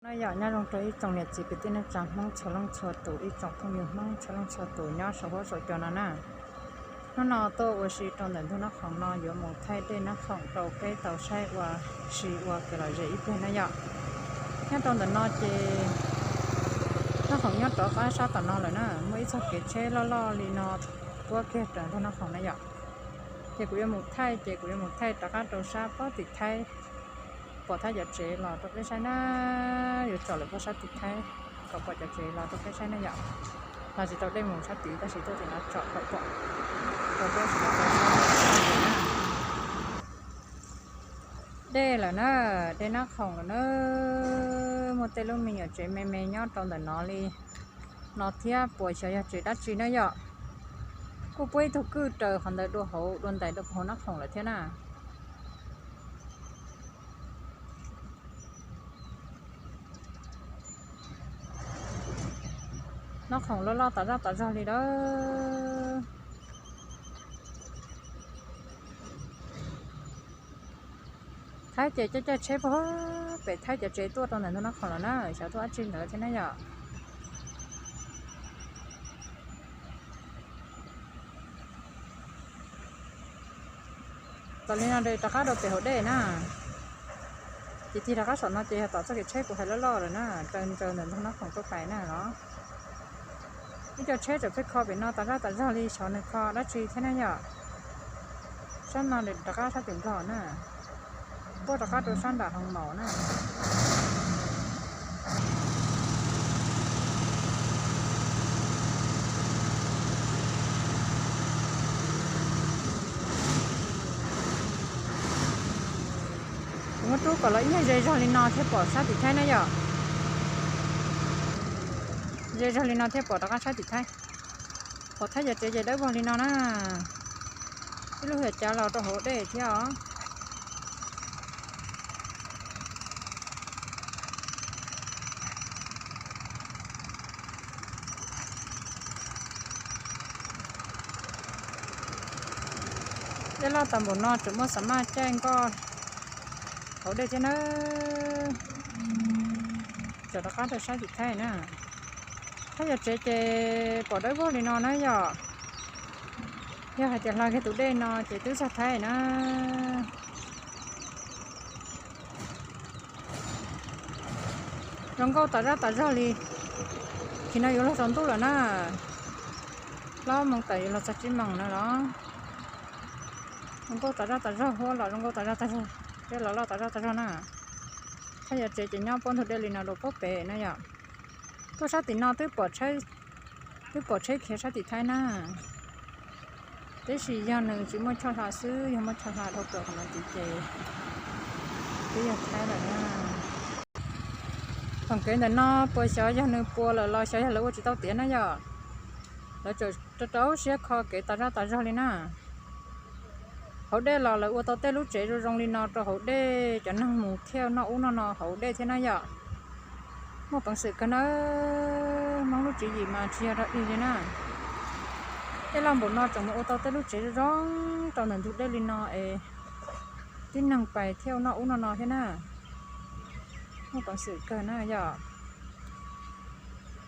Yom, nyob zoo rau ib tsoom niam txiv kwv tij neej tsa Hmoob txhua leej txhua tus, ib tsoom phooj ywg Hmoob txhua leej txhua tus nyob saum huab saum cua no na. Hnub no tuaj ua si rau ntawm ntug Nab Khoom no yuav mus thaij dej Nab Khoom rau peb tau saib ua si ua kev lom zem ib pliag na yom. Nyob rau ntawm no ces Nab Khoom nyob rov qab sab tom no lawm na, muaj ib txoj kev tsheb loj loj li no puab kiag raws ntug Nab Khoom na yom. Ces kuv yuav mus thaij, ces kuv yuav mus thaij rov qab rau sab pob tim Thaib, pom Thaib cov tsev los rau peb saib na, yuav tsom lawm puag sab tim Thaib kom pom cov tsev los rau peb saib na yom. Los tsis tau dej mus sab tid tab sis tuaj tim no tsom kom pom rau peb sawv daws tau saib na. Dej lawm na, dej Nab Khoom lawm na, muaj tej lub me nyuam tsev me me nyob rau ntawm no li no thiab, puas xyov yog tsev dab tsi na yom. Kuj puab ib tug kwj raws qhov ntawd dua hauv dua ntais dua hauv Nab Khoom lawm thiab na. Nab Khoom loj loj tas zaj tas zog li lawm. Thaib ces caij caij tsheb puag pem Thaib cov tsev tuaj rau ntawm ntug Nab Khoom los na, xyov tuaj dab tsi ntawd thiab na yom. Tom li no rov qab rau pem hauv dej na. Ces tig rov qab saum no ces yog tom txoj kev tsheb kuv hais loj loj lawm na, raws ntawm ntug Nab Khoom tuaj pais na los. Ib co tsheb tseem pheej kho pem no tas zaj tas zog li, xyov nws kho dab tsi thiab na yom. Sab no rov qab sab tim Nplog na, puab rov qab rau sab nram Hoo Maum na. Kuv muab rub kom los ib nyuag ze zog li no thiaj pom sab tim Thaib na yom. Ze zog li no thiaj pom rov qab sab tim Thaib. Pom Thaib cov tsev ces dawb vog li no na. Ib lub hais cav los rau hauv dej thiab os. Dej loj tas npaum no tseem muaj xav maj caij nkoj hauv dej thiab nawb. Tsom rov qab rau sab tim Thaib na. Thaib cov tsev ces pom dawb vog li no na yom. Yog hais tias hla kiag tus dej no ces twb txog Thaib na. Zoo nkauj tas zaj tas zog li. Kis no yuav luag tsaus ntuj lawm na. Plaub moos tawm yuav luag txog tsib moos na los. Zoo nkauj tas zaj tas zog, huab los zoo nkauj tas zaj tas zog, dej los loj tas zaj tas zog na. Thaib cov tsev ces nyob puab ntug dej li no dua puag pem na yom. Tuaj sab tim no twb pom tsheb khiav sab tim Thaib na. Tab sis yog nws tsis muaj choj hla xwb, yog muaj choj hla dhau plaws qhov no tid ces twb yog Thaib lawm na. Txoom kev ntawm no puas xyov yog nws puas lawm los xyov yog lawv ua tsis tau tiav na yom. Lawv tseem rau rau siab kho kev tas zaj tas zog li na. Hauv dej los lawv ua tau tej lub tsev zoo zoo li no rau hauv dej, cov neeg mus thiaj noj ub noj no hauv dej thiab na yom. Muaj peev xwm kawg nawb, Hmoob lub tswv yim mas tsis yog dog dig li na. Dej loj npaum no tseem mus ua tau tej lub tsev zoo zoo rau ntawm ntug dej li no es tib neeg pais thiaj noj ub noj no thiab na. Muaj peev xwm kawg na yom.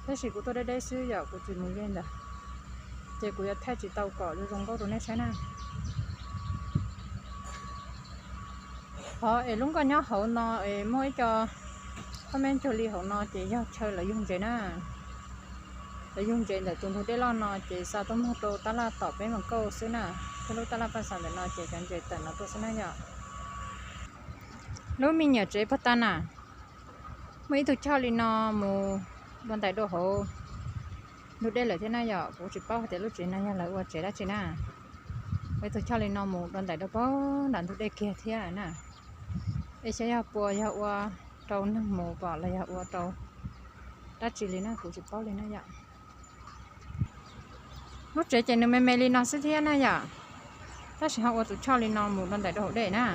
Tab sis kuv tuaj deb deb xwb yom, kuv tsis mus ze ntawd, ces kuv yuav thaij tsis tau kom zoo zoo nkauj rau nej saib na. Qhov es lub nkoj nyob hauv no es muaj ib co thob me cuag li hauv no ces yog chaw lawv yug ntses na. Lawv yug ntses ntawm tus ntug dej loj no ces xa tuaj muag rau tab laj tom peb Moos Kauj xwb na. Thiab lub tab laj Paj Xas ntawm no ces cov ntses tawm no tuaj xwb na yom. Lub me nyuam tsev puag ta na, muaj ib tug choj li no mus dua ntais dua hauv ntug dej lawm thiab na yom. Kuv tsis paub hais tias lub tsev no yog lawv ua tsev dab tsi na. Muaj ib tug choj li no mus dua ntais dua puag nram ntug dej kiag thiab na. Es xyov yog puas yog ua rau neeg mus pom los yog ua rau dab tsi li na, kuv tsis paub li na yom. Lub tsev ces nws me me li no xwb thiab na yom, tab sis ho ua tus choj li no mus dua ntais dua hauv dej na.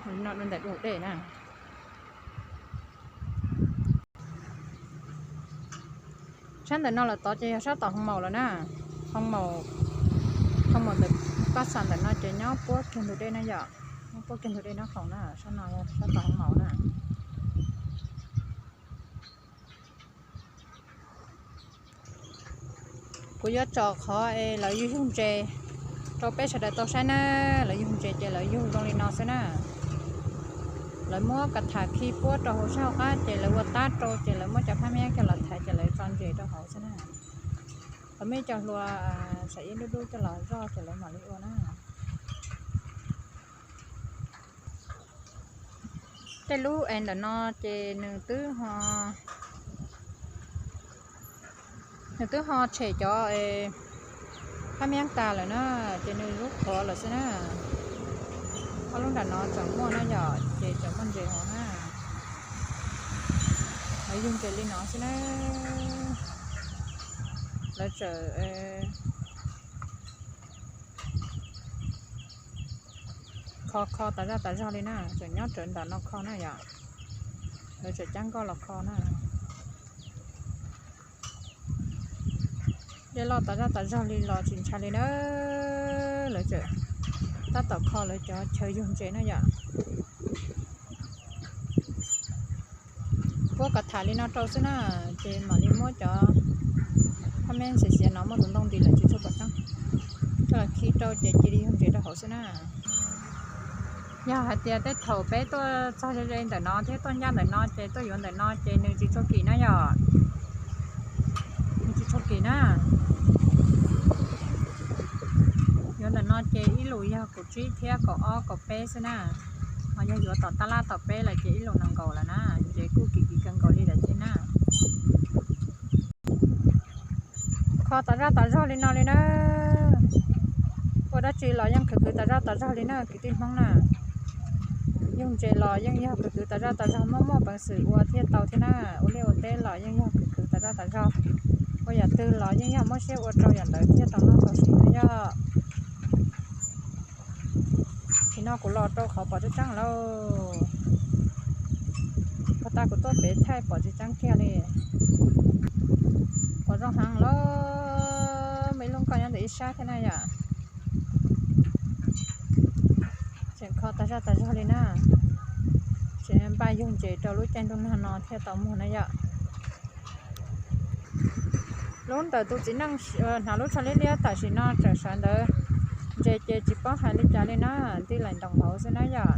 Dua ntais dua hauv dej na. Sab ntawm no lawm tod ces yog sab tom Hoo Maum lawm na. Hoo Maum, Hoo Maum ntawm Paj Xas ntawm no ces nyob puab kiag ntug dej na yom. Ua kiag ntug dej Nab Khoom na, sab no yog sab tod hauv maum na. Kuv yuav tsom qhov es lawv yug yug ntses rau peb sawv daws tau saib na. Lawv yug ntses ces lawv yug zoo li no xwb na. Lawv muab kas thas khi puab rau hauv sab hauv qab ces lawv ua tab rau ces lawv muab cov phab miab coj los thaiv ces lawv tso ntses rau hauv xwb na. Lawv muaj ib co hlua xam ib dub dub coj los zoj ces lawv mam li ua na. Tej lub es ntawm no ces nws twb ho, nws twb ho tshem cov phab miab tas lawm na, ces nws lub qhuav lawm xwb na. Ob lub nram no tseem muaj na yom, ces tseem muaj ntses hauv na. Lawv yug ntses li no xwb na. Lawv tseem kho kho tas zaj tas zog li na, tseem nyob rawv nram no kho na yom. Lawv tseem cab nkoj los kho na. Dej loj tas zaj tas zog li los tsis ntshai li na. Lawv tseem tab tom kho lawv cov chaw yug ntses na yom. Puab kas thas li no rau xwb na, ces mam li muab cov phab miab xiav xiav no muaj tus ntoo nti lawm tsis tshua pom tseeb, coj los khi rau ces cia li yug ntses rau hauv xwb na. Yog hais tias tej thaum peb tuaj txog ze ze ntawm no thiab tuaj ncaj ntawm no ces tuaj yuav ntawm no ces nws tsis tshua kim na yom. Nws tsis tshua kim na. Yuav ntawm no ces ib lus yog kaum tsib thiab kaum ob kaum peb xwb na. Ho yog yuav tom tab laj tom peb lawm ces ib lus nees nkaum lawm na. Ntses kuj kim kim kawg nkaus li lawm thiab na. Kho tas zaj tas zog li no li na. Ua dab tsi los yeej khwv khwv tas zaj tas zog li na kwv tij Hmoob na. Yug ntses los yeej yog khwv khwv tas zaj tas zog, muaj muaj peev xwm ua thiaj tau thiab na. Ua liaj ua teb los yeej yog khwv khwv tas zaj tas zog. Ua yam twg los yeej yog muab siab ua rau yam ntawd thiaj tau noj tau siv na yom. Tsis no kuv los rau qhov pom tseeb tseeb lauj. Pog tas kuv tuaj pem thaij pom tsis tseeb kiag li. Pom zoo heev lauj, muaj ib lub nkoj nyob ntawm ib sab thiab na yom. Tseem kho tas zaj tas zog li na. Tseem npaj yug ntses rau lub caij ntuj nag no thiaj tau muag na yom. Lub ntawm tus txiv neej hnav lub tsho liab liab tam sim no tseem sawv ntawd ntses ces tsis paub hais li cas li na, nti laim ntoos hauv xwb na yom.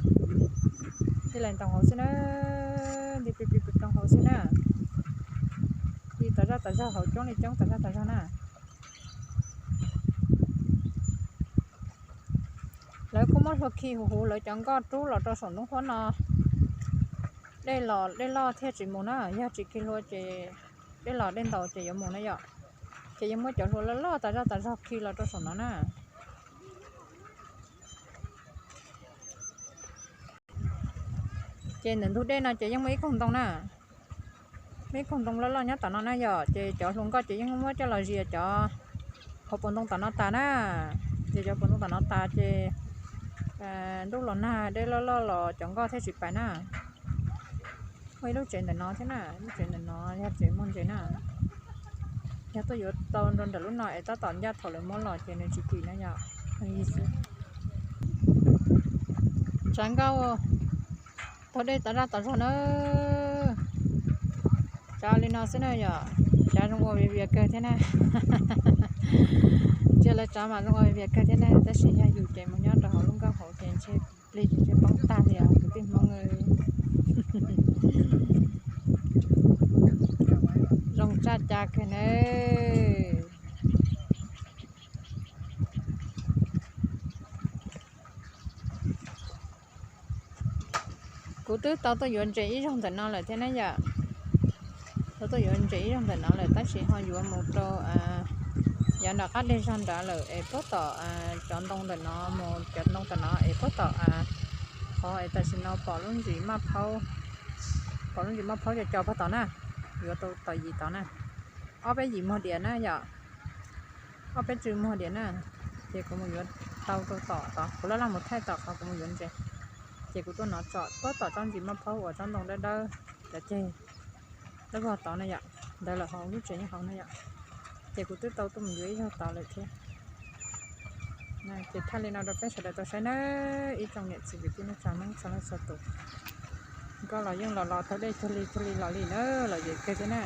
Nti laim ntoos hauv xwb na, nti plig plig plig ntoos hauv xwb na. Nti tas zaj tas zog hauv coob li coob tas zaj tas zog na. Lawv kuj muab hlua khi huv huv lawv cov nkoj rub los rau saum nruab huab no. Dej los dej loj thiaj tsis mus na, yog tsis khi hlua ces dej los dej ntaus ces yuav mus na yom. Ces yeej muab cov hlua loj loj tas zaj tas zog khi los rau saum no na. Ces ntawm ntug dej no ces yeej muaj ib koog ntoo na, muaj ib koog ntoo loj loj nyob tom no na yom. Ces cov hlua nkoj ces yeej muab coj los zias cov hauv paus ntoo tom no tas na. Zias cov paus ntoo tom no tas ces ntuj los nag dej loj loj los cov nkoj thiaj tsis pais na. Muaj ib lub tsev ntawm no thiab na, lub tsev ntawm no yog tsev muag ntses na. Yog tuaj yuav tau nrog nram lub no es tab tom ncaj thaum lawv muab los ces nws tsis kim na yom. Tsav nkauj, taug dej tas zaj tas zog na. Tsav li no xwb na yom, tsav zoo ua vias vias kawg thiab na. Ntsia lawv tsav mas zoo ua vias vias kawg thiab na, tab sis yog yus ces mus nyob rau hauv lub nkoj hauv ces ntshe plig ces ntshe poob tag li os kwv tij Hmoob. Zoo tshaj cas kawg na. Kuv twb tau tuaj yuav ntses ib zaug ntawm no lawm thiab na yom. Tau tuaj yuav ntses ib zaug ntawm no lawm tab sis ho yuav mus rau yav nram qab dej zog nrad lawm es puag tom cov ntoo ntawm no mus cov ntoo tom no es puag tom qhov es tam sim no pom lub ntsis maj phaub, pom lub ntsis maj phaub co co puag tom na, yuav tau tom yim tod na. Ob peb yim muag diam na yom, ob peb tsw muag diam na. Ces kuv mus yuav tau rau tom tod, kuv laj laj mus thaij tom qhov kuv mus yuav ntses. Ces kuv tuaj nov tsom puag tom tsob ntsis maj phaub uas tsob ntoo dawb dawb cov ceg dawb vog tod na yom, ntawd lawm hauv lub tsev nyob hauv na yom. Ces kuv twb tau tuaj mus yuav ib zaug tod lawm thiab. Ces thaij li no rau peb sawv daws tau saib nawb ib tsoom niam txiv kwv tij neej tsa Hmoob txhua leej txhua tus. Nkauj los yeej los los taug dej cuag li cuag li los li na, lom zem kawg thiab na.